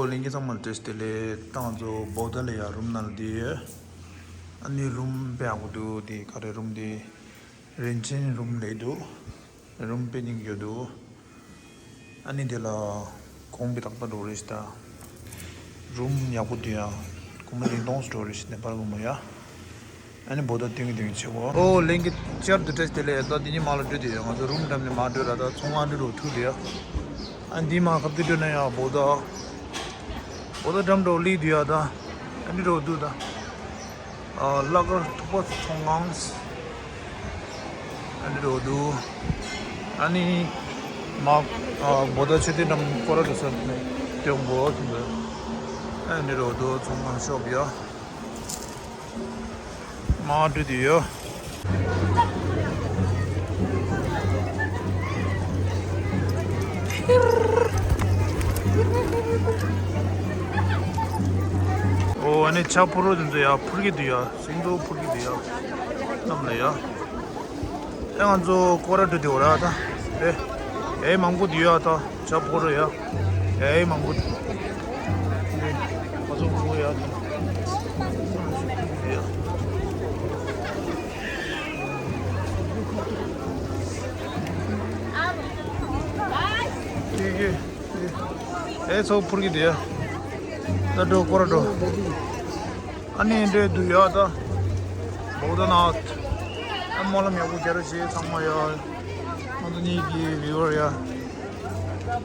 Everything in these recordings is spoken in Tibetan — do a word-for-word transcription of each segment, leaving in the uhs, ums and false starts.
ལྷན་རྒྱས་ཚང་མ་ལ་བཀྲ་ཤིས་བདེ་ལེགས། ད་ང་ཚོ་བོ་ད་ལ་ཡ་རུམ་ནང་ལ་བསྡད་ཡོད། ཨ་ནི་རུམ་དཔེ་ཡག་པོ་འདུག་དེ་ག་རེ་རུམ་དེ་རིན་ཆེན་རུམ་ལབ་འདུག་རུམ་དཔེ་སྙིང་རྗེ་འདུག་ཨ་ནི་དེ་ལ་གོང་བི་ཏག་ཏག་འགྲོ་རེད་ཤི་ད། རུམ་ཡག་པོ་འདུག་ཡ། གོང་མ་ཉིས་སྟོང་འགྲོ་རེད་ཤི་ནེ་པཱལ་གོང་མ་ཡ། ཨ་ནི་བོ་ད་ཏིང་ཏིང་བྱེད་གོ། ཨོ་ལྷན་རྒྱས་བསྐྱར་དུ་བཀྲ་ཤིས་བདེ་ལེགས། ད་འདི་ཉིད་མ་ལ་འགྲོ་དེ་ཡ། ང་ཚོ་རུམ་འགྲམ་ནས་མ་འགྲོ་ར། ད་ཚོང་ཁང་འགྲོ་རུ་ཐུག་དེ་ཡ། ཨ་འདི་མ་ཁབ་ཏུ་འགྲོ་ན་ཡ་བོ་ད། བོ་ད་འགྲམ་འགྲོ་ལི་དེ་ཡ་ད། ཨ་འདི་འགྲོ་འདུག་ད། ཨ་ལ་ཀར་ཐུག་པ་ཚོང་ཁང་། ཨ་འདི་འགྲོ་འདུག་ཨ་ནི་མ་ཨ་བོ་ད་ཆོས་སྡེ་འགྲམ་སྐོར་ར་འགྲོ་ས་ནས་སྟོན་གོ་དེ་འདྲ། ཨ་འདི་འགྲོ་འདུག་ཚོང་ཁང་ཤོབ་ཡ། མ་འགྲོ་དུས་ཡོད། ཨོ་ཨ་ནི་ཇ་ཕོར་པ་དེ་ཚོ་ཡ་ཕུར་གྱི་འདུག་ཡ། སིང་ཏོག་ཕུར་གྱི་འདུག་ཡ། གནམ་ལ་ཡ། ཨེ་ང་ཚོ་སྐོར་ར་འགྲོ་དུས་འོ་ར་ད། ཨེ། ཨེ་མང་པོ་འདུག་ཡ་ད། ཇ་ཕོར་པ་ཡ། ཨེ་མང་པོ་འདུག་ཨེ་ང་ཚོ་ཕུར་ཡ་ད། ཡ། ཨེ་ཚོ་ཕུར་གྱི་འདུག་ཡ། ད་འགྲོ་སྐོར་ར་འགྲོ། ཨ་ནི་འདྲེ་འདུག་ཡ་ད། བོ་ད་ནཱཐ། ཨ་སྨོན་ལམ་ཡག་པོ་རྒྱག་རོགས་བྱེད་ཚང་མ་ཡ། ང་ཚོ་གཉིས་ཀྱི་བི་ཡུ་ཨར་ཡ།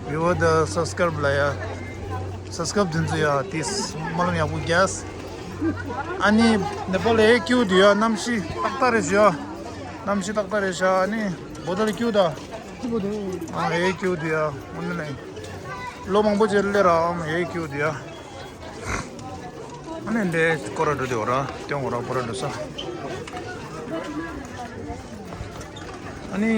བི་ཡུ་ཨར་དང་སབ་སི་ཀ་རབ་ལ་ཡ། སབ་སི་ཀ་རབ་དེ་ཚོ་ཡ་དེ་སྨོན་ལམ་ཡག་པོ་རྒྱག་ཨ་ནི་ནེ་པཱལ་ཨེ་སྐྱིད་འདུག་ཡ། གནམ་གཤིས་ཏག་ཏག་རེད་ཤག་གནམ་གཤིས་ཏག་ཏག་རེད་ཤག་ཨ་ནི་བོ་ད་ལ་སྐྱིད་ད། ཨ་ཨེ་སྐྱིད་འདུག་ཡ། ཨོ་ནི་ལེ། ལོ་མང་པོ་ཅིག་སླེབས་ར་ཨམ་ཨེ་སྐྱིད་འདུག་ཡ། ཨ་ནི་འདི་སྐོར་ར་འགྲོ་དེ་འོ་ར་སྟོན་འོ་ར་སྐོར་ར་འགྲོ་ས། ཨ་ནི་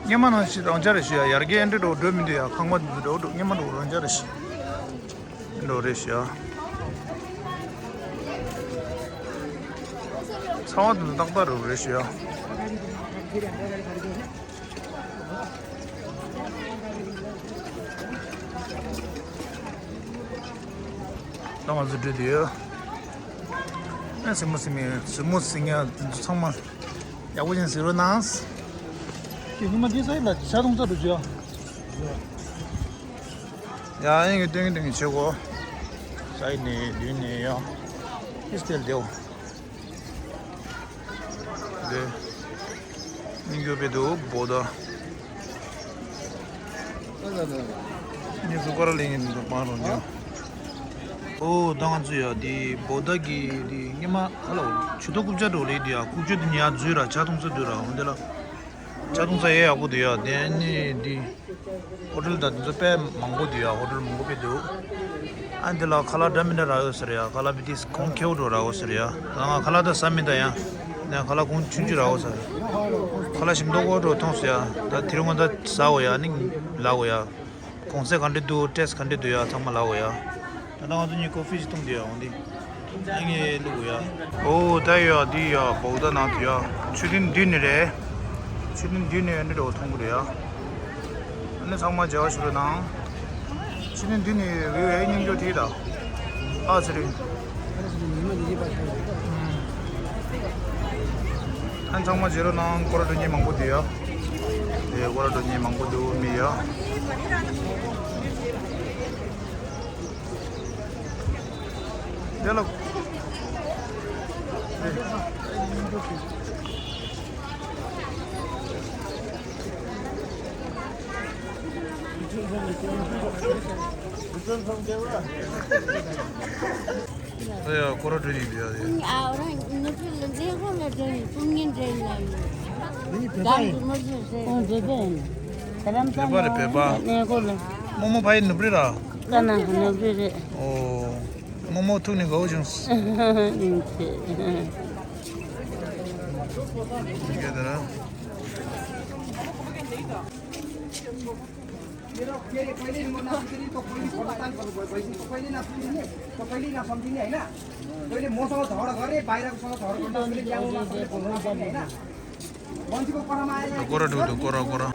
སྔོན་མ་ནང་བཞིན་རང་འཇགས་རེད་ཤག་ཡ། ཡར་རྒྱས་འདྲ་འགྲོ་འགྲོ་མི་འདུག་ཡ། ཁང་པ་འདི་འགྲོ་འགྲོ་སྔོན་མ་འགྲོ་རང་འཇགས་རེད་ཤག་འགྲོ་རེད་ཤག་ཚ་བ་འདི་ཏག་ཏག་འགྲོ་རེད་ཤག་ད་ང་ཚོ་འགྲོ་དུས་ཡོད། ཨ་གཟིགས་མོ་གཟིགས་མི་གཟིགས་མོ་གཟིགས་མཁན་དེ་ཚོ་ཚང་མ་ཡག་པོ་ཅན་གཟིགས་རོགས་གནང་། དེ་ཉི་མ་དེ་ས་ཡི་ལ་ཇ་འཐུང་ས་འགྲོ་རྒྱུ་ཡ། ཡ་ཨེ་གི་སྟོན་གི་སྟོན་གི་བྱེད་གོ། ས་ཡི་ནས་མདུན་ནས་ཡ། ཨིས་ཏེལ་དེའོ། དེ། སྙིང་རྗེ་པོ་འདུག་བོ་ད། ངས་གཟུགས་ཀ་ར་ལེན་གྱི་འདུག་པང་རོ་འདི། ཨོ་ད་ང་ཚོ་ཡ་འདི་བོ་ད་གི་འདི་སྔོན་མ་ཧ་ལོ་ཆུ་ཐོག་རྐུབ་ཀྱག་འགྲོ་ལེ་འདི་ཡ། རྐུབ་ཀྱག་འདི་ཉག་འཛུལ་ར་ཇ་འཐུང་ས་འདུག་ར། འོན་ཏེ་ལ་ཇ་འཐུང་ས་ཡ་ཡག་པོ་འདུག་ཡ། དེ་ནས་འདི། ཧོ་ཊེལ་དང་དེ་ཚོ་དཔེ་མང་པོ་འདུག་ཡ། ཧོ་ཊེལ་མང་པོ་དཔེ་འདུག་ཨ་འདི་ལ་ཁ་ལག་འདྲ་མི་འདྲ་རག་ཡོད་ས་རེད་ཡ། ཁ་ལག་བི་ཏིས་གོང་ཁེ་པོ་འགྲོ་རག་ཡོད་ས་རེད་ཡ། ད་ང་ཁ་ལག་ད་ཟ་མི་ད་ཡ། ནས་ཁ་ལག་གོང་ཆུང་ཆུང་རག་ཡོད་ས་རེད། ཁ་ལག་ཞིམ་མདོག་གོ་འགྲོ་མཐོང་སོང་ཡ། ད་དེ་རིང་ང་ད་ཟ་འོ་ཡ་ནི་ལག་འོ་ཡ། གོང་ཚད་ག་འདྲ་འདུག་ཊེ་སི་ག་འདྲ་འདུག་ཡ་ཚང་མ་ལག་འོ་ཡ། ད་ལྟ་ང་ཚོ་གཉིས་ཀོ་ཕི་ཞིག་འཐུང་དུས་ཡ་འོང་དེ། ཨ་ངས་བླུགས་ཡ། ཨོ་ད་ཡ་འདི་ཡ་བོག་ད་ནང་དུ་ཡ། ཆུ་ཐིན་འདི་ནི་རེད། ཆུ་ཐིན་འདི་ནི་ཡ་འདི་འགྲོ་མཐོང་གི་རེད་ཡ། ཨ་ནི་ཚང་མ་མཇལ་བ་ཞུ་རོགས་གནང་། ཆུ་ཐིན་འདི་ནི་བེའུ་ཡའི་སྙིང་རྗེ་དེ་ད། ཨ་ཙི་རེད། ཨ་ཚང་མ་མཇལ་རོགས་གནང་། སྐོར་ར་འགྲོ་མཁན་མང་པོ་འདུག་ཡ། དེ་སྐོར་ར་འགྲོ་མཁན་མང་པོ་འདུག་མི་ཡ། དེ་ལ། ཨ་ཡ་སྐོར་ར་འགྲོ་ཡིན་འདུག་ཡ་དེ། ཨ་རང་ནུབ་ལ་མཛེས་ཁོ་ལ་འགྲོ་ཡིན་ཀུན་ངན་འདྲ་ཡིན་ལ་ཡིན། འདི་བོད་པ་ཡིན། ཨོ་བོད་པ་ཡིན། བོད་པ་རེད་བོད་པ། ནས་ཁོ་ལ། རྨོ་མོ་ཕ་ཡུལ་ནུབ་རི་ར། ཀ་ན་ནུབ་རི་རེད། ཨོ། རྨོ་མོ་ཐུག་ནས་དགའ་བོ་བྱུང་། ཡིན་ཚེ། ཡིན་གྱི་དེ་ར། मेरो के अरे पहिले म नाम दिने त पहिले खोला तान पहिले न सुन्दिने होइन। पहिले मसँग झगडा गरेँ बाहिरकोसँग झगडा गर्दा उसले क्या बोल्न सक्ने होइन। मान्छेको करामा आएर गोरा ढुकढुक गोरा गोरा।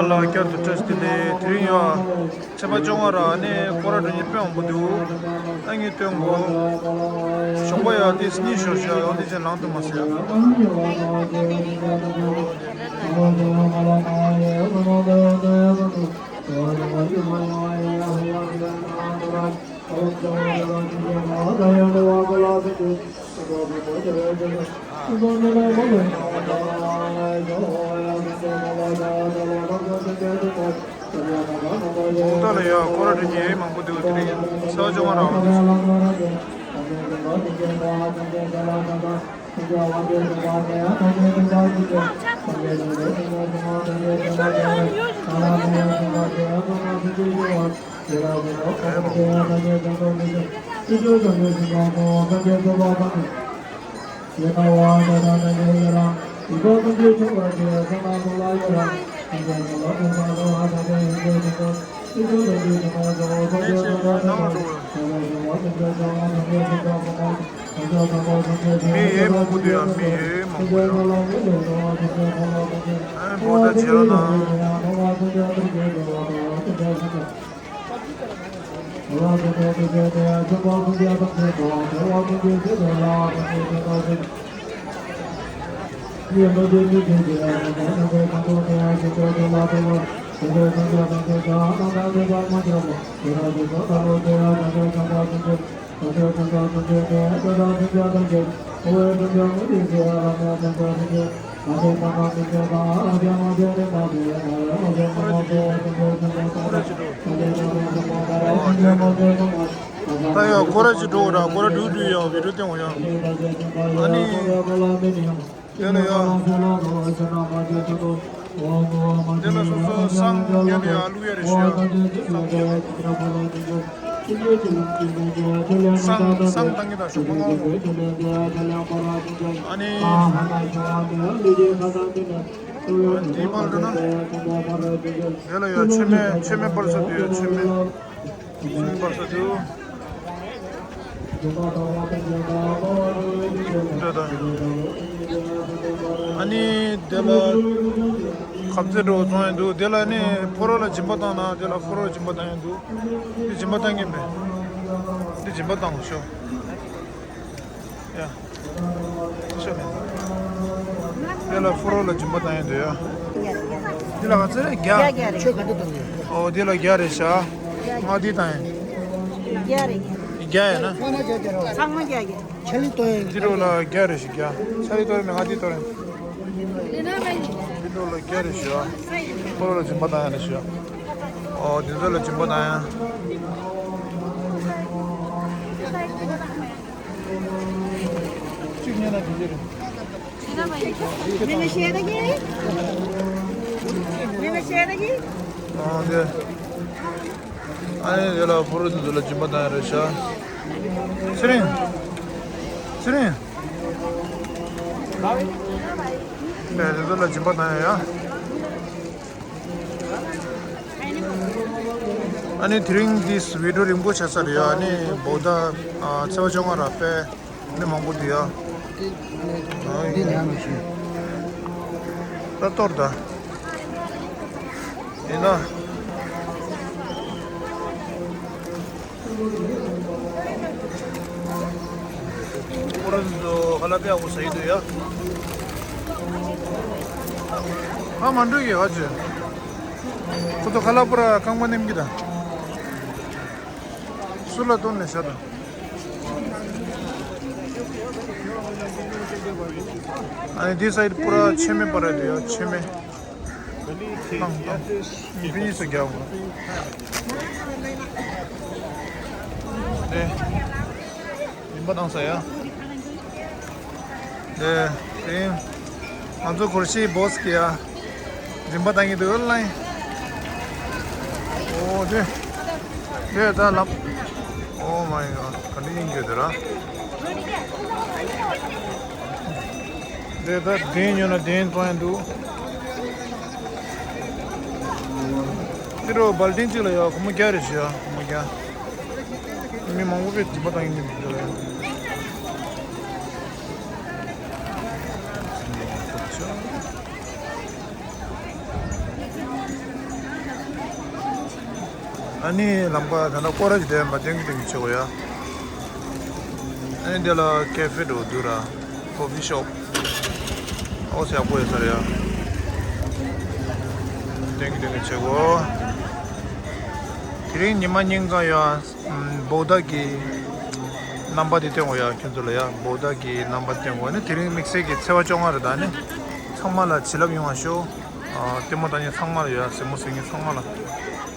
ལ་བསྐྱར་དུ་བཀྲ་ཤིས་བདེ་ལེགས། དེ་རིང་ཡང་ཚེས་པ་བཅོ་ལྔ་ར་ནས་སྐོར་ར་འགྲོ་མཁན་དཔེ་མང་པོ་འདུག་ཨ་ནི་སྟོན་དགོས། གཞོགས་པ་ཡང་དེ་གཉིས་ཤོར་ཤག་ཡང་དེ་ཅན་ལངས་ཐུབ་མ་སོང་ཡ། ད་ལ་ཡ་སྐོར་ར་འགྲོ་མཁན་མང་པོ་འདུག་དེ་རིང་ཚེས་པ་བཅོ་ལྔ་ར། མི་ཡེ་མང་པོ་འདུག་ཡ། མི་ཡེ་མང་པོ་འདུག་ཨ་ནི་བོ་ད་བྱེད་རོགས་གནང་། ད་ཡང་སྐོར་ར་ཅིག་འགྲོ་དགོས་ར། སྐོར་ར་འགྲོ་དུས་ཡང་བི་ཌིའོ་སྟོན་དགོས་ཡ། ཨ་ནི། དེ་ལ་ཡ། དེ་ལ་སོ་སོ་བསང་ཉོས་ནས་ཡ་བླུག་ཡ་རེད་ཤག་བསང་ཉོས། བསང་བསང་བཏང་གི་ད་ཞོགས་པ་ལ། ཨ་ནི། དེའི་བར་དུ་ན། དེ་ལ་ཡ་མཆོད་མེ་མཆོད་མེ་སྤར་ས་དེ་ཡ་མཆོད་མེ། སུམ་པ་ས་དུ། འདི་དང་། ཨ་ནི་དེ་ལ་ཁབ་ཙེ་འགྲོ་བཙོང་ཡ་འདུག་དེ་ལ་ནི་ཕོ་རོག་ལ་སྦྱིན་པ་བཏང་ན་དེ་ལ་ཕོ་རོག་ལ་སྦྱིན་པ་བཏང་ཡ་འདུག་འདི་སྦྱིན་པ་བཏང་གི་མེད། འདི་སྦྱིན་པ་བཏང་ཤོག་ཡ། དེ་ལ་ཕོ་རོག་ལ་སྦྱིན་པ་བཏང་ཡ་འདུག་ཡ། འདི་ལ་ག་ཚོད་རེད། བརྒྱ། བརྒྱ་རེད། ཆོས་ག་འདྲ་བཏང་ཡོད། ཨོ་འདི་ལ་བརྒྱ་རེད་ཤག་ང་འདི་བཏང་ཡ། བརྒྱ་རེད། བརྒྱ་ཡིན་ན། ཚང་མ་བརྒྱ་བརྒྱ། ཚང་མ་བརྒྱ་བརྒྱ། ཆ་ལི་ཏོ་ཡིན། འདི་རོ་ལ་བརྒྱ་རེད་ཤག་བརྒྱ། ཆ་ལི་ཏོ་རེད་མེད། ང་འདི་ཏོ་རེད། འདི་རོ་ལ་བརྒྱ་རེད་ཤག་ཕོ་རོག་ལ་སྦྱིན་པ་བཏང་ཡ་རེད་ཤག་ཨོ་འདི་ཚོ་ལ་སྦྱིན་པ་བཏང་ཡ། གཅིག་ཉན་ན་དེ་འདྲ་རེད། མི་ལ་ཤེས་ད་གི། མི་ལ་ཤེས་ད་གི། ཨ་འདི། ཨ་ནི་དེ་ལ་ཕོ་རོག་དེ་ཚོ་ལ་སྦྱིན་པ་བཏང་ཡ་རེད་ཤག་ཚེ་རིང་། ཚེ་རིང་། ཨེ་དེ་ཚོ་ལ་སྦྱིན་པ་བཏང་ཡ་ཡ། ཨ་ནི་དེ་རིང་འདི་བི་ཌིའོ་རིང་པོ་ཆགས་ས་རེད་ཡ། ཨ་ནི་བོད་ཟླ་ཨ་ཚེས་པ་བཅོ་ལྔ་ར་དཔེ་མི་མང་པོ་འདུག་ཡ། འདི་ཉག་མི་ཤེས། ད་གཏོར་ད། ཡིན་ན། ཁོ་རང་ཚོ་ཁ་ལག་དཔེ་ཡག་པོ་ཟ་ཡི་འདུག་ཡ། ང་མ་འགྲོ་གི་ཧ་ཅེ། ཁོ་ཚོ་ཁ་ལག་པུ་ར་རྐང་པ་མནན་གི་ད། སུ་ལ་སྟོན་ནས་བཞག་ད། ཨ་ནི་འདི་སའིཌ་པུ་ར་མཆོད་མེ་པར་ར་འདུག་ཡ། མཆོད་མེ། བཏང་བཏང་། ཕི་ནི་སུ་རྒྱག་དགོས། དེ། རིམ་པ་བཏང་ས་ཡ། དེ། དེ། ང་ཚོ་གོར་ཤི་བོ་སི་ཀི་ཡ། རིམ་པ་བཏང་གི་འདུག་ཨོན་ལ་ཡིན། ཨོ་དེ། དེ་ད་ལབ། Oh my god ག་འདྲ་ཡིན་རྒྱུ་དེ་ར། དེ་ད་གདན་ཉོ་ན་གདན་གཏོང་ཡ་འདུག་འདི་རུ་སྦལ་ཏིན་གཅིག་ལ་ཡ་སྒོར་མོ་བརྒྱ་རེ་བཞི་ཡ། སྒོར་མོ་བརྒྱ། མི་མང་པོ་དཔེ་རིམ་པ་བཏང་གི་འདུག་འདི་ལ་ཡ། ཨ་ནི་ལམ་ཁ་ད་ལྟ་སྐོར་ར་ཅིག་བསྡད་ཡིན་པ་ཏིང་ཏིང་བྱེད་དགོས་ཡ། ཨ་ནི་འདི་ལ་ཀེ་ཧྥེ་འགྲོ་འདུག་ར། ཀོ་ཧྥི་ཤོབ། ཨོ་ཡག་པོ་ཡོད་ས་རེད་ཡ། ཏིང་ཏིང་བྱེད་དགོས། དེ་རིང་ཉི་མ་སྙིང་གང་ཡོད་ཨ། བོག་ད་གི་རྣམ་པ་དེ་སྟོན་དགོས་ཡ་ཁྱོད་ཚོ་ལ་ཡ། བོག་ད་གི་རྣམ་པ་སྟོན་དགོས་ནི། དེ་རིང་དམིགས་བསལ་གྱི་ཚེས་པ་བཅོ་ལྔ་རེད། ད་ནི་ཚང་མ་ལ་བྱིན་རླབས་ཡོང་བ་ཤོག། ལྟད་མོ་ལྟ་མཁན་ཚང་མ་ལ་ཡ། གཟིགས་མོ་གཟིགས་མཁན་ཚང་མ་ལ།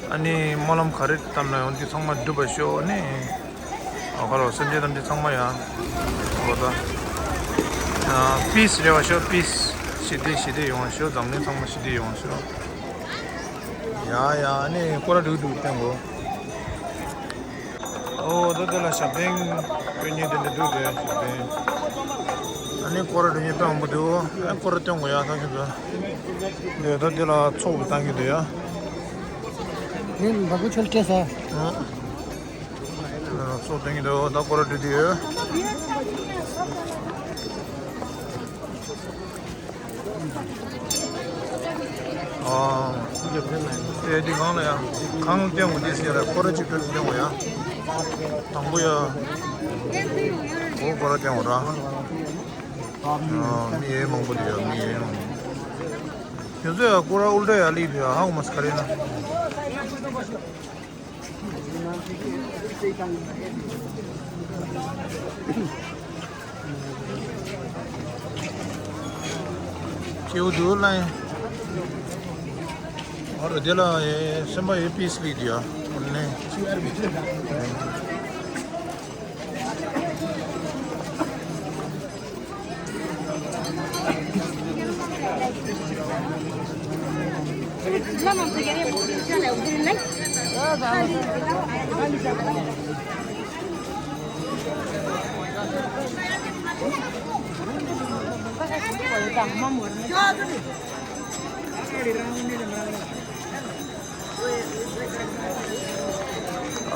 ཨ་ནི་སྨོན་ལམ་ག་རེ་བཏབ་ན་ཡང་དེ་ཚང་མ་འགྲུབ་པ་ཤོག་ཨ་ནི། ཨ་ཁ་རོ་སེམས་ཅན་ཐམས་ཅད་ཚང་མ་ཡ། བོག་ད། པིས་རེ་བ་ཤོག་པིས། ཞི་བདེ་ཞི་བདེ་ཡོང་བ་ཤོག། འཛམ་གླིང་ཚང་མ་ཞི་བདེ་ཡོང་བ་ཤོག། ཡ་ཡ་ཨ་ནི་སྐོར་ར་འགྲོ་འདུག་སྟོན་དགོས། ཨོ་ད་དེ་ལ་ཞབས་བརྟན་དཔོན་གཉེར་དེ་འདྲ་འདུག་དེ་ཞབས་བརྟན། ཨ་ནི་སྐོར་ར་འགྲོ་མཁན་དཔེ་མང་པོ་འདུག་ཨ་སྐོར་ར་སྟོན་དགོས་ཡ་ད་ཁྱོད་ཚོ། འདི་ད་དེ་ལ་ཚོགས་པ་བཏང་གི་འདུག་ཡ། ནི་འབག་གུ་ཆོལ་སྤྲད་ས། ཨ། ཚོགས་སྟོན་གྱི་འདུག་ད་སྐོར་ར་འགྲོ་དུས་ཡོད། ཨ། དེ་འདི་གང་ལ་ཡ། གང་སྟོན་དགོས་འདི་ཟེར་ལ་སྐོར་ར་གཅིག་སྟོན་སྟོན་དགོས་ཡ། དང་པོ་ཡ། འོ་སྐོར་ར་སྟོན་དགོས་ར། ཨ། མི་ཡེ་མང་པོ་འདུག་ཡ། མི་ཡེ་མང་པོ། ཁྱོད་ཚོ་ཡ་སྐོར་ར་ཨུལ་ཏྲ་ཡ་ལི་བི་ཡ་ཧ་གོ་མ་སི་ཁ་རེ་ན། ཁྱེའུ་དུ་ལ་ཡིན། ཨ་རོ་དེ་ལ་ཡེ་སེམས་པ་ཡེ་པིས་ལི་དུ་ཡ། ཨ་ནི།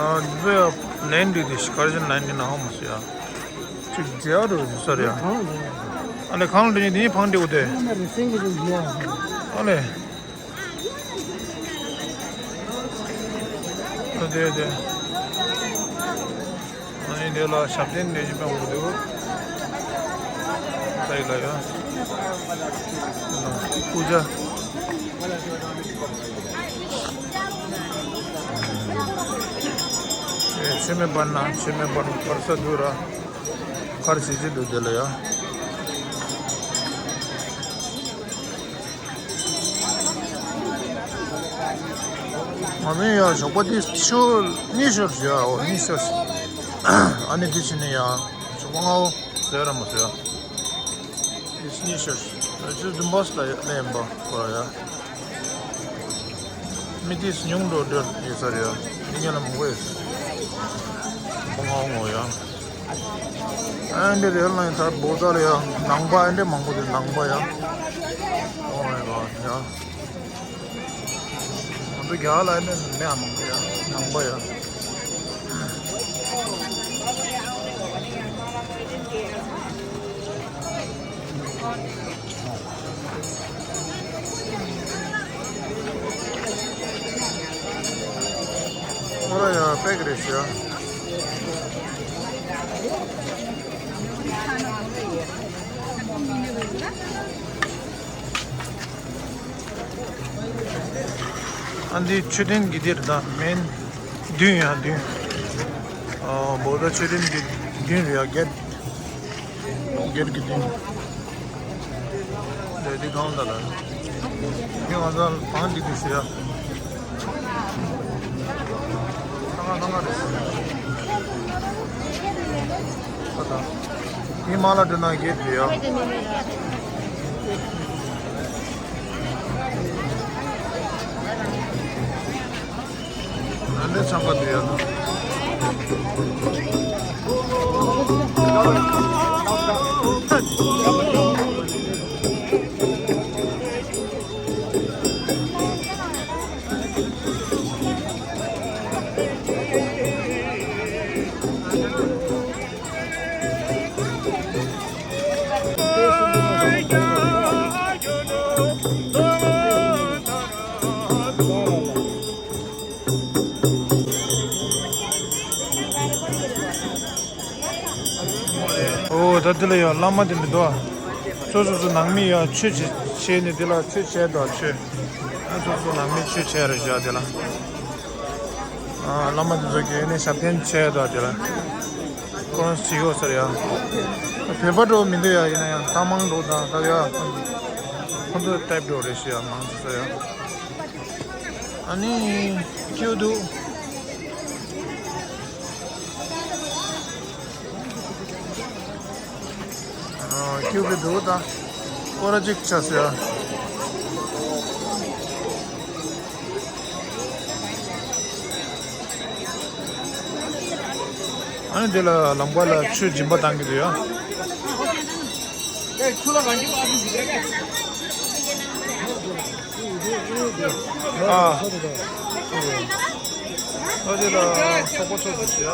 ཨ། འདི་ལན་འདི་དེ་ཤི་ཁར་ཇན་ལན་འདི་ན་ཧོ་མ་སི་ཡ། ཅིག་རྒྱལ་རུ་ཡོད་ས་རེད་ཡ། ཨ་ལེ་ཁང་ལ་འདི་ནི་འདི་ཕང་འདི་འུ་དེ། ཨ་ལེ། ཨ་དེ་དེ། ཨ་ནི་དེ་ལ་ཞབས་བརྟན་ནས་ཅི་མ་འུ་དེ་འུ། ད་ཡི་ལ་ཡ། པུ་ཇ། ཨེ་ཆེ་མེ་པ་ན་ཆེ་མེ་པ་ན་པར་ས་དུ་ར། ཁར་ཆེ་ཆེ་དུ་དེ་ལ་ཡ། ང་མིན་ཡ་ཞོགས་པ་དེ་ཤོ་གཉིས་ཤོར་ཞུ་ཡ། འོ་གཉིས་ཤོར། ཨ་ནི་དེ་ཕྱི་ནས་ཡ་ཞོགས་པ་ང་འོ་ཟེར་ར་མ་ཟེར་ཡ། དེ་གཉིས་ཤོར་ཞུ་ཅུ་དུམ་བོ་སི་ལ་ལེན་པ་ཁོ་ར་ཡ། མི་དེ་ཉུང་འགྲོ་འགྲོ་ཡོད་ས་རེད་ཡ། མི་ཉེ་ལ་མང་པོ་ཡོད་ས། ཁོ་ང་འོ་ངོ་ཡ། ཨ་འདི་རེད་ལ་ཡིན་ད་བོ་ད་ལ་ཡ་ནང་པ་ཨ་འདི་མང་པོ་དེ་ནང་པ་ཡ། ཨོ་མའི་གོ་ཡ། ང་ཚོ་རྒྱ་གར་ལ་ནི་མི་ཡང་མང་པོ་ཡ་ནང་པ་ཡ། ཁོ་ར་ཡ་པེག་རེད་ཤག་ཨ་འདི་མཆོད་རྟེན་གྱི་འདིར་དང་མེན་བདུན་ཡང་བདུན། ཨ་བོ་ད་མཆོད་རྟེན་གྱི་བདུན་རེད་ཡ། གེད་གེད་ཀྱི་བདུན། འདི་འདི་གང་ལྟར་ལ་འདི་ང་ཚོ་བང་འདི་འདི་ཞུ་ཡ། ལྷ་ང་ལྷ་ང་རེད། ཁ་ད་མི་མ་ལ་འདྲི་ན་གེད་རེད་ཡ། ཨ་འདྲ་ཚང་ག་འདུག་ཡ། ཨོ་ད་འདི་ལ་ཡ་བླ་མ་དེ་མི་འདུག་ཨ། སོ་སོ་སོ་ནང་མི་ཡ་ཆོས་བྱེད་བྱས་ནས་འདི་ལ་ཆོས་བྱས་འདུག་ཆོས། ཨ་སོ་སོ་ནང་མི་ཆོས་བྱས་རེད་བཞག་འདི་ལ། ཨ་བླ་མ་དེ་ཚོ་གིས་ནས་ཞབས་བརྟན་བྱས་འདུག་འདི་ལ། ཁོ་རང་ཞིག་ཡོད་ཟེར་ཡ། བོད་པ་འགྲོ་མི་འདུག་ཡ། ཡིན་ན་ཡང་ཏང་མང་འགྲོ་དང་ད་ཡ། ཁོ་ཚོ་ཏའིབ་འགྲོ་རེད་ཤི་ཡ་མང་ཆེ་ས་ཡ། ཨ་ནི་ཁྱེའུ་འདུག་ཨ་ཁྱེའུ་གི་འདུག་ད། སྐོར་ར་གཅིག་ཆ་ཟེར་ཡ། ཨ་ནི་དེ་ལ་ལམ་ཁ་ལ་ཆུ་སྦྱིན་པ་བཏང་གི་འདུག་ཡ། ཨ། ཨ་དེ་ལ་ཚོགས་པ་ཚོགས་ཀྱི་འདུག་ཡ།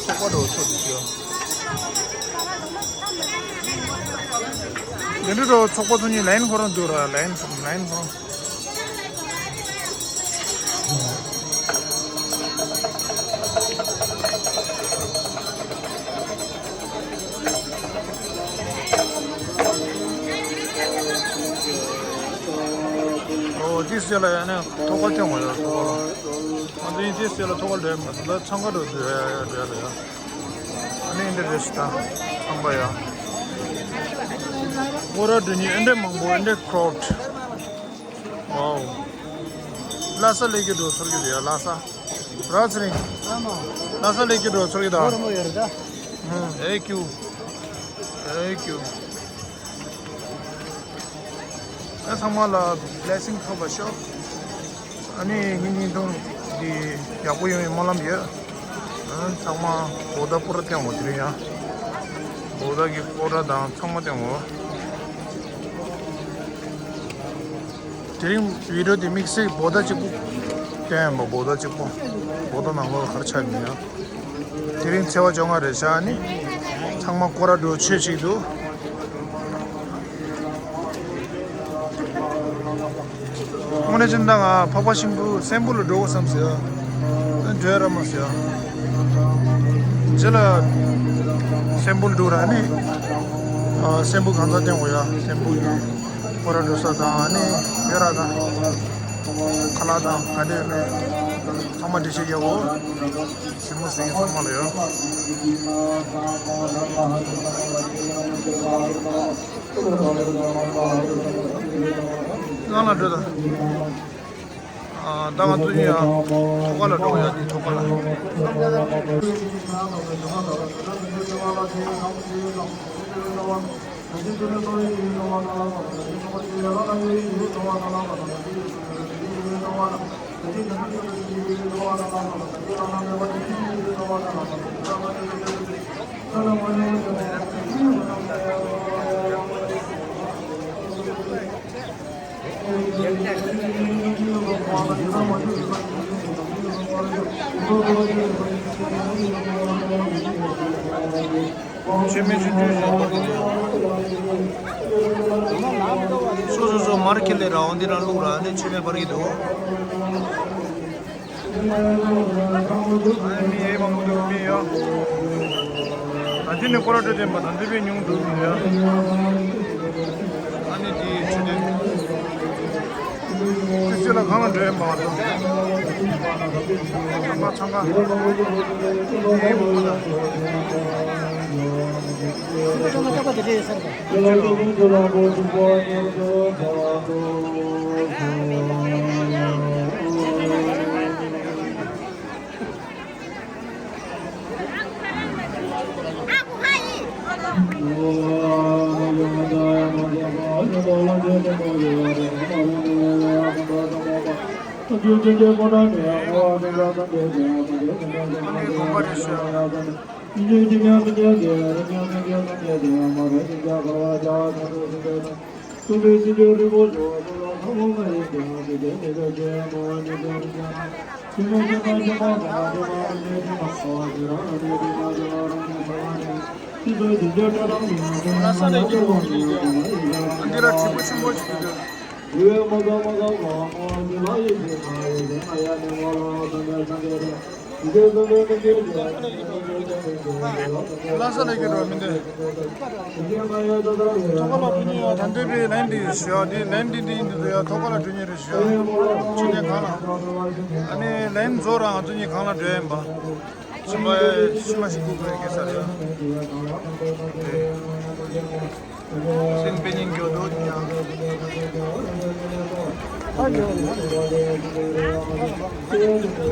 ཚོགས་པ་འགྲོ་ཚོགས་ཀྱི་འདུག་ཡ། འདི་འདྲ་འགྲོ་ཚོགས་པ་ཚོ་གཉིས་ལའིན་ཁོ་རང་འདུག་ར། ལའིན་ལའིན་ཁོ་རང་། ཨོ་ཏི་སེ་ལ་ཡ་ནས་ཐོག་ཁ་ཐོན་འོང་ཡ། ཐོག་ཁ་ལ་ང་ཚོ་ཡིན་ཏི་སེ་ལ་ཐོག་ཁ་འགྲོ་ཡ་མ་འདུག་ད་འཚང་ཁ་འགྲོ་འདུག་ཡ་ཡ་འགྲོ་ཡ་ལ་ཡ། ཨ་ནི་འདི་རེད་ཤི་ད་ཚང་པ་ཡ། སྐོར་ར་འགྲོ་མཁན་ཨེ་འདྲ་མང་པོ་ཨེ་འདྲ་ཀྲོཌ། ཝའོ། ལྷ་ས་ལས་ཀྱི་འགྲོ་ཚོར་གྱི་རེད་ཡ་ལྷ་ས། ར་ཚེ་རིང་། ལྷ་ས་ལས་ཀྱི་འགྲོ་ཚོར་གྱི་ད། ཨེ་ཀྱུ། ཨེ་ཀྱུ། ཨ་ཚང་མ་ལ་བི་ལེ་སིང་ཐོབ་པ་ཤོག་ཨ་ནི་ངའི་བརྙན་ཐུང་འདི་ཡག་པོ་ཡོང་བའི་སྨོན་ལམ་ཡོད། ཨ་ཚང་མ་བོ་ད་པུ་ར་བསྟན་འོ་དེ་རིང་ཡ། བོ་ད་གི་པུ་ར་དང་ཚང་མ་བསྟན་འོ། དེ་རིང་བི་ཌིའོ་དེ་དམིགས་བསལ་བོ་ད་གཅིག་པུ་བསྟན་ཡོད་པ། བོ་ད་གཅིག་པུ། བོ་ད་ནང་ལོགས་ག་རེ་ཆགས་ཡོད་ཡ། དེ་རིང་ཚེས་པ་བཅོ་ལྔ་རེད་ཤག་ཨ་ནི་ཚང་མ་སྐོར་ར་འགྲོ་ཆོས་བྱེད་འདུག་དངོས་གནས་ཅི་འདྲ་ང་འཕགས་པ་ཤིང་བུ་སྲན་བུ་ལ་འགྲོ་དགོས་བསམ་ཟེར། འགྲོ་ཡ་ར་མ་ཟེར། རྗེས་ལ་སྲན་བུ་ལ་འགྲོ་ར་ནི། སྲན་བུ་གང་ཚ་བསྟན་དགོས་ཡ། སྲན་བུ་ཡིན་ན་ཁོ་ར་འགྲོ་ས་དང་ནི་ཡོད་ར་དང་། ཁ་ལག་དང་ག་འདྲ་ཡོད་མེད་ཚང་མ་འགྲེལ་བཤད་རྒྱག་དགོས། སྲིན་མོ་ཟེར་མཁན་ཚང་མ་ལ་ཡོད། ནང་ལ་འགྲོ་དང་། ཨ་ད་ང་ཚོ་ཡིན་ཡང་ཐོག་ཁ་ལ་འགྲོ་བ་ཡ། འདི་ཐོག་ཁ་ལ། མཆོད་མེ་ཆུང་ཆུང་བཞག་པ་རེད། སོ་སོ་སོ་མར་ཁྱེར་ལས་རང་འདི་རང་བླུག་ར་ནས་མཆོད་མེ་སྤར་གྱི་འདུག་ཨ་མི་ཡེ་མང་པོ་འདུག་མི་ཡོད། ད་འདི་ནས་སྐོར་ར་སྤྲོད་བསྟན་པ་དང་འདི་བས་ཉུང་འདུག་མི་ཡོད། ཨ་ནི་འདི་ཆུ་དེ། ཏི་སེ་ལ་གང་ལ་འགྲོ་ཡ་མ་གཏོགས། ཚང་ཁ་ཚང་ཁ། འདི་ཡེ་མང་པོ་འདུག་ལྷ་ས་ལས་ཀྱི་འདི་ར་དྲིལ་བུ་ཆེན་པོ་ཞིག་འདུག་ལྷ་ས་ལ་ཡོད་རོ་མི་འདུག་ཐོག་ཁ་ལ་འགྲོ་མཁན་ཡང་ད་ལྟའི་བའི་ལན་འདི་ཞུ་ཡ་འདི་ལན་འདི་འདི་འདི་འདུག་ཡ། ཐོག་ཁ་ལ་འགྲོ་མཁན་རེད་ཞུ་ཡ། ཕྱི་ནས་གང་ལ་ཨ་ནི་ལན་རྫོགས་རང་ང་ཚོ་གཉིས་གང་ལ་འགྲོ་ཡ་ཡིན་པ། ཕྱི་མ་ཕྱི་མ་ཞིག་སྒུག་དགོས་ཀྱི་ས་རེད། སེམས་དཔེ་སྙིང་རྗེ་འདུག་ཡ།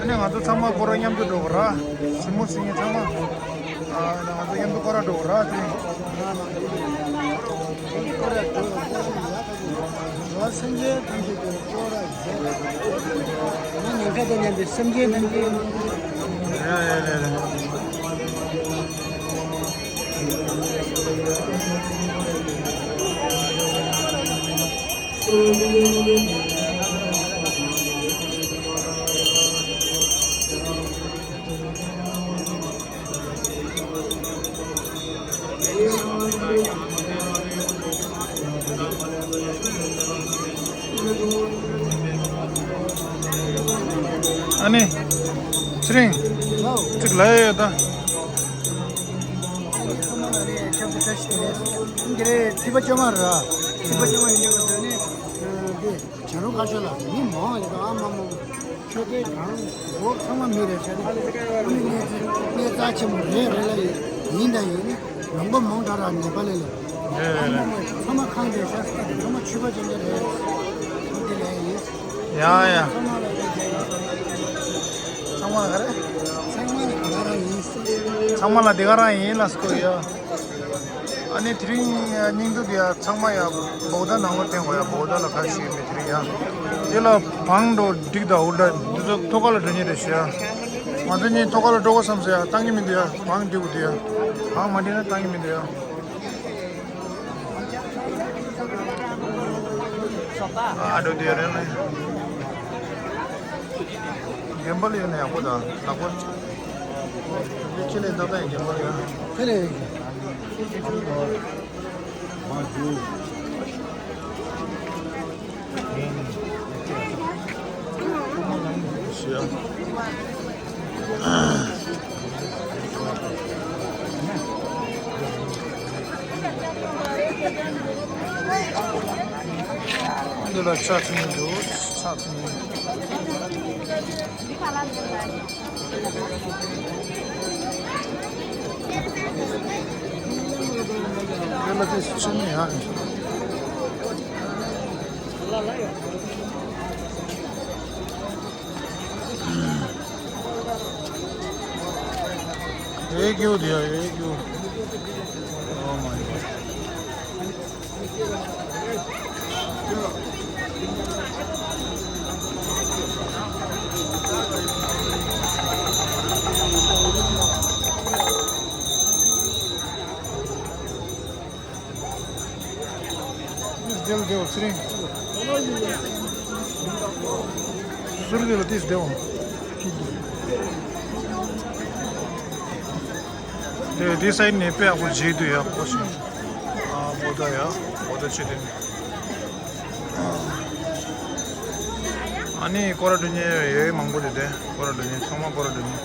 ཨ་ནི་ང་ཚོ་ཚང་མ་སྐོར་ར་མཉམ་དུ་འགྲོ་དགོས་ར། གཞིས་མོ་སྲིད་ངན་ཚང་མ། ཨ་ནི་ང་ཚོ་མཉམ་དུ་སྐོར་ར་འགྲོ་དགོས་ར་དེ། སེམས་ཅན་ཐམས་ཅད་ཀྱི་སྐོར་ར་མཛད། ང་ཉེན་ཁ་དང་མཉམ་པའི་སེམས་ཅན་ཐམས་ཅད། རེད་རེད་རེད་རེད། ཨ་ནི། ཚེ་རིང་། ཧའོ། ཅིག་ལབ་ཡ་ཡོད་ད། ཨ་ནི་ཚང་མ་ལ་རེ་ཁྱབ་ཏུ་བཀྲ་ཤིས་བདེ་ལེགས། འདི་རེད་ཐིགས་པ་བཅོ་ལྔ་ར། ཐིགས་པ་བཅོ་ལྔ་ཡིན་པ་དེ་ནི། འདི་བྱ་རུང་ཁ་ཤོར་ལ་མི་མང་ཡོད་ཨ་མ་མང་། ཆོས་སྡེ་གང་འོག་ཚང་མ་མི་རེད་བྱས་ན། ཨ་ནི་གནས་ཚུལ་གནས་རྩ་ཆེན་པོ་རེད་རེད་ལ་ཡིན་ཡིན་དང་ཡིན་ནི་ལུང་པ་མང་དྲགས་ར་ནེ་པ་ལི་ལ། རེད་རེད་རེད། ཚང་མ་ཁང་དེ་ཤ་སྟག་ཚང་མ་ཆོས་པ་ཅན་དེ་རེད། འདི་ལས་ཡིན། ཡ་ཡ། ཚང་མ་ལ་ཡིན། ཚང་མ་ལ་ག་རེ། ཚང་མ་ལ་ག་རེ་ཡིན། ཚང་མ་ལ་དེ་ག་རང་ཡིན་ལ་སྐོར་ཡ། ཨ་ནི་དེ་རིང་སྙིང་སྡུག་དེ་ཡ་ཚང་མ་ཡ་བོག་ད་ནང་ལ་བསྟན་དགོས་ཡ། བོག་ད་ལ་ཁ་ཤས་མི་དེ་རིང་ཡ། དེ་ལ་བང་འགྲོ་འགྲིག་ད་འུར་ད་འདི་ཚོ་ཐོག་ཁ་ལ་འགྲོ་ཉེ་རེད་ཤི་ཡ། ང་ཚོ་གཉིས་ཐོག་ཁ་ལ་འགྲོ་དགོས་བསམ་སོང་ཡ། བཏང་གི་མི་འདུག་ཡ། བང་འགྲིག་གི་འདུག་ཡ། བང་མ་འགྲིག་ན་བཏང་གི་མི་འདུག་ཡ། ཨ་འགྲོ་དེ་རེད་ལ། རྒན་པ་ལ་ཡོད་ན་ཡག་པོ་དང་ལག་པ། ཁྱེད་ལས་ཏག་ཏག་ཡིན་རྒན་པ་ལ་ཡ། ཁྱེད་ལས། འདི་ལ་ཆ་ཚང་འདུག་ཆ་ཚང་། འདི་ལ་དེ་ཆུ་ནི་ཡང་། ཨེ་ཀྱུ་དེ་ཡ་ཨེ་ཀྱུ། Oh my God. ཏིས་དེ་ལ་དེ་བ་ཚེ་རིང་། ཟུར་དེ་ལ་ཏིས་དེ་བ། དེ་དེ་སའི་ནས་དཔེ་ཡག་པོ་བརྗེད་འདུག་ཡ་ཁོ་ཞིག་ཨ་བོ་ད་ཡ་བོ་ད་ཆེ་དེ། ཨ་ནི་སྐོར་ར་འགྲོ་མཁན་ཡོད་མང་པོ་དེ་དེ་སྐོར་ར་འགྲོ་མཁན་ཚང་མ་སྐོར་ར་འགྲོ་མཁན།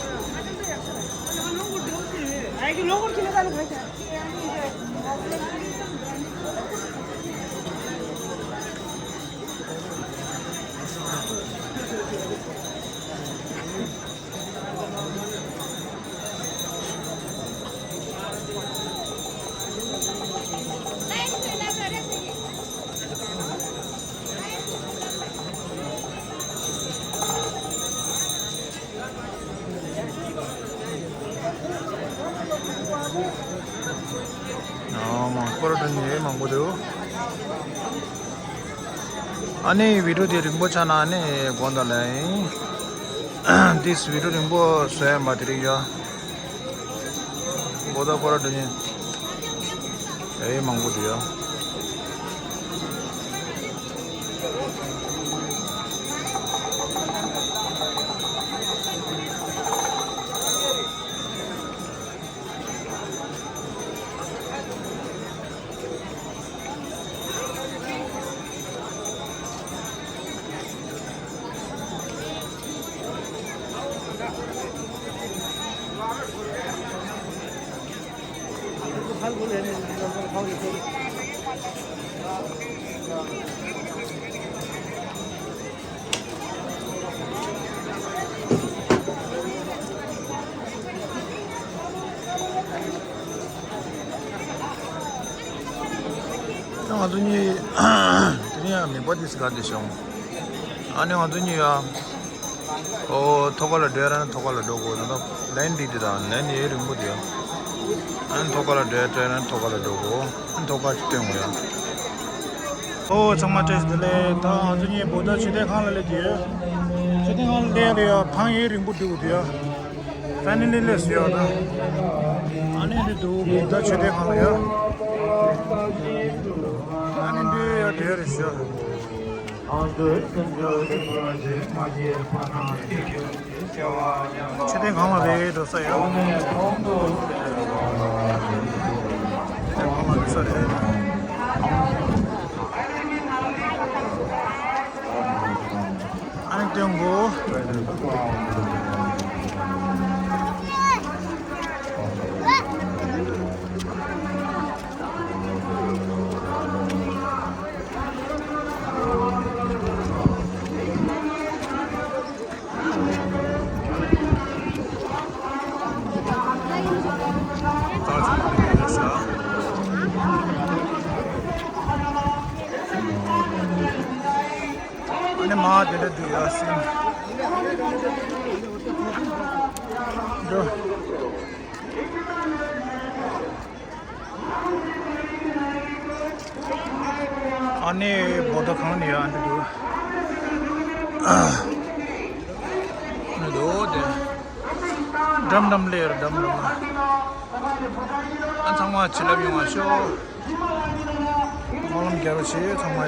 ཨ་མ་སྐོར་ར་འགྲོ་མཁན་མང་པོ་འདུག་ཨ་ནི་བི་ཌིའོ་དེ་རིང་པོ་ཆགས་ན་ཨ་ནི་དགོངས་དག་ལན་ཡིན། ཏིས་བི་ཌིའོ་རིང་པོ་བཟོ་ཡ་མ་དེ་རིང་ཡ། བོ་ད་སྐོར་ར་འགྲོ་མཁན་ཨེ་མང་པོ་འདུག་ཡ། ང་ཚོ་གཉིས་དེ་རིང་ཡང་མེ་འབར་དེ་སི་གར་དེ་བྱུང་། ཨ་ནི་ང་ཚོ་གཉིས་ཡང་། ཨོ། ཐོག་ཁ་ལ་འགྲོ་ཡ་ར་ཐོག་ཁ་ལ་འགྲོ་དགོས་ན། ད་ལན་འདི་དེ་དང་ལན་ཡེ་རིང་པོ་དེ་ཡ། ཨ་ནི་ཐོག་ཁ་ལ་འགྲོ་ཡ་འགྲོ་ཡ་ན་ཐོག་ཁ་ལ་འགྲོ་དགོས། ཨ་ནི་ཐོག་ཁ་ཅིག་སྟོན་དགོས་ཡ། ཨོ། ཚང་མ་བཀྲ་ཤིས་བདེ་ལེགས། ད་ང་ཚོ་གཉིས་བོད་ཟླ་མཆོད་རྟེན་ཁང་ལ་སླེབས་དེ་ཡ། མཆོད་རྟེན་ཁང་ལ་སླེབས་དེ་ཡ། ཐང་ཡེ་རིང་པོ་འགྲོ་དགོས་དེ་ཡ། ཕ་ནི་ནི་ལས་ཟེར་བ་དང་། ཨ་ནི་འདི་འདུག་བོད་ཟླ་མཆོད་རྟེན་ཁང་ལ་ཡ། ཨ་ནི་འདི་ཡ་དེ་རེད་ཤག་མཆོད་རྟེན་གང་ལ་རེད་འགྲོ་ས་ཡ། མཆོད་རྟེན་གང་ལ་འགྲོ་ས་རེད། ཨ་ནི་སྟོན་གོ། ཨ་ནི་མ་དེ་འདྲ་འདུག་ཡ་སེམས། འགྲོ། ཨ་ནི་བོད་ཟླ་གང་ནས་ཡ་འདི་འདུག་ཨ་ནི་འདུག་དེ། འགྲམ་འགྲམ་ལས་ར་འགྲམ་འགྲམ་ལ། ཨ་ཚང་མ་བྱིན་རླབས་ཡོང་བ་ཤོག་སྨོན་ལམ་རྒྱག་རོགས་བྱེད་ཚང་མ་ཡ།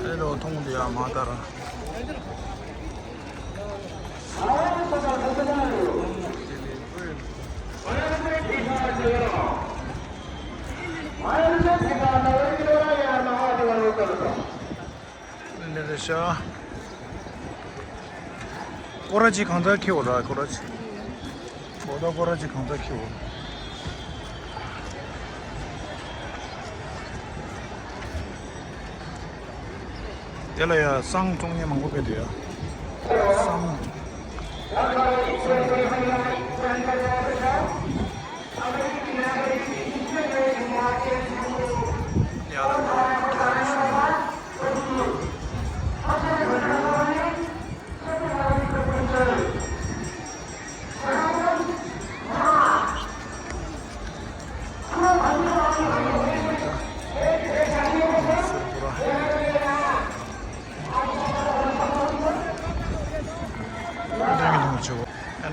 ཨེ་ལོ་མཐོང་དུ་ཡ་མ་ལྟར། ལེ་ལེ་ཤ། སྐོར་ར་ཅིག་གང་ཙམ་ཁེ་འོ་ར་སྐོར་ར་ཅིག་འོ་ད་སྐོར་ར་ཅིག་གང་ཙམ་ཁེ་འོ། དེ་ལ་ཡ་བསང་བཙོང་མཁན་མང་པོ་ཕེབས་འདུག་ཡ། བསང་། ཨ་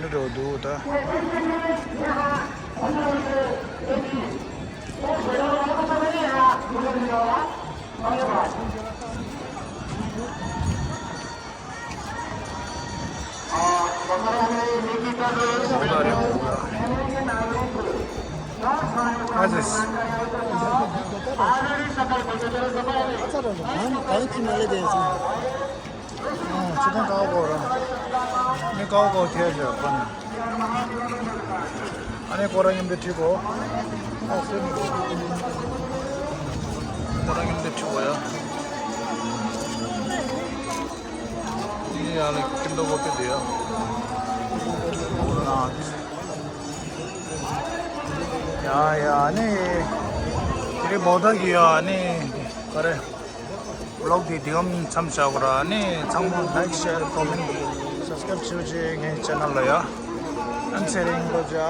འདྲ་འདུག་ད། ཨོ། ཁྱེད་དང་ཀའོ་ཀའོ་ར། ནི་ཀའོ་ཀའོ་ཐལ་ཞག་པ་ནི། ཨ་ནི་ཀོ་ར་མཉམ་དུ་ཁྲིད་གོ། ཨོ་ཁོ་ནི་ཀོ་ར་མཉམ་དུ་ཁྲིད་གོ་ཡ། ནི་ཡ་ལ་ཀིན་ཏོ་གོ་པི་དེ་ཡ། ཡ་ཡ་ནི། དེ་རིང་བོད་ཟླ་གི་ཡ་ནི། ག་རེ། ཝི་ལོག་འདི་འདི་གམ་མཚམས་བཞག་གོ་ར། ཨ་ནི་ཚང་མ་ལའིཀ་ཤེར་ཀོ་མེན་སབ་སི་ཀ་རེབ་བྱེད་རོགས་བྱེད། ངའི་ཆེ་ནལ་ལ་ཡ། ཨ་ཚེ་རིང་རྡོ་རྗེ།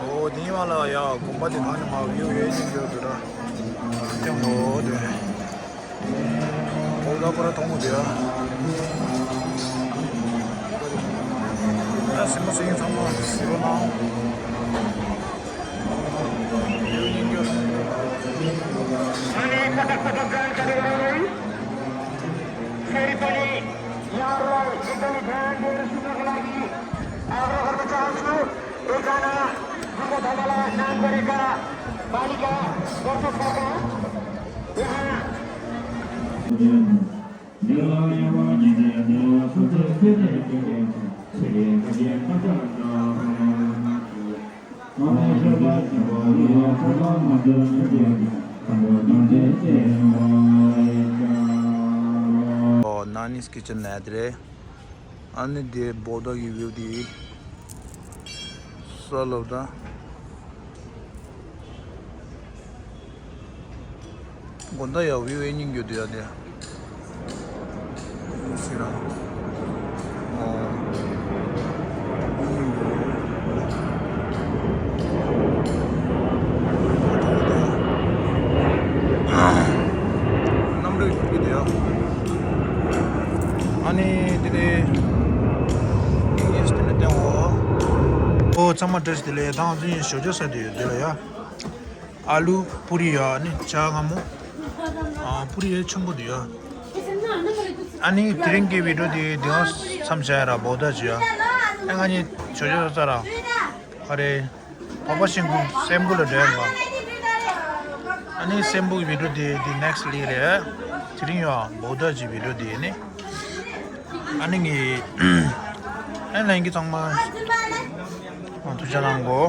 ཨོ་དེའི་མ་ལ་ཡ་དགོན་པ་དེ་གང་ནས་མ་བིའུ་ཡོད་ཅིག་ཡོད་འདུག་ར། ཨ་ལྟོས་དེ། ཨོ་ད་ཁོ་ར་མཐོང་གི་འདུག་ཡ། ཨ་སེམས་པ་སེང་གེ་ཚང་མ་གཟིགས་རོགས་གནང་། ཡོད་ཉིན་ཡོད། ཨོ། ནཱ་ནིས་ཀི་ཅན་ནས་དེ་རེད། ཨ་ནི་དེ་བོ་ད་གི་བིའུ་དེ། ས་ལབ་ད། དགོན་ད་ཡ་བིའུ་ཨེ་སྙིང་རྒྱུ་དུ་ཡ་དེ། སི་ར། ཨོ། གནམ་རུ་ཡུག་གི་དེ་ཡ། ཨ་ནི་དེ་ནས་ཡེས་དེ་ནས་བསྟན་འོ། ཨོ་ཚང་མ་བཀྲ་ཤིས་བདེ་ལེགས། ད་ང་ཚོ་ཡིན་ཞོ་ཇོ་ས་དེ་ཡོད་དེ་ལ་ཡ། ཨ་ལུ་པུ་རི་ཡ་ནི་ཇ་མངར་མོ། ཨ་པུ་རི་ཡ་ཆེན་པོ་དེ་ཡ། ཨ་ནི་དེ་རིང་གི་བི་ཌིའོ་དེ་དེ་ཡང་མཚམས་བཞག་ཡ་ར་བོ་ད་ཇི་ཡ། ཨ་ང་གཉིས་ཞོ་ཇོ་ས་ས་ར། ཨ་རེ། བོད་པ་ཤིང་ཀུན་སེམས་ཀུན་ལ་འདྲེན་པ། ཨ་ནི་སེམས་པོ་གི་བི་ཌིའོ་དེ་དེ་ནེག་སི་ལི་རེད། དེ་རིང་ཡང་བོ་ད་ཇི་བི་ཌིའོ་དེ་ནི། ཨ་ནི་ངས་ཨེ་ལན་གི་ཚང་མ་ཐུགས་རྗེ་གནང་གོ།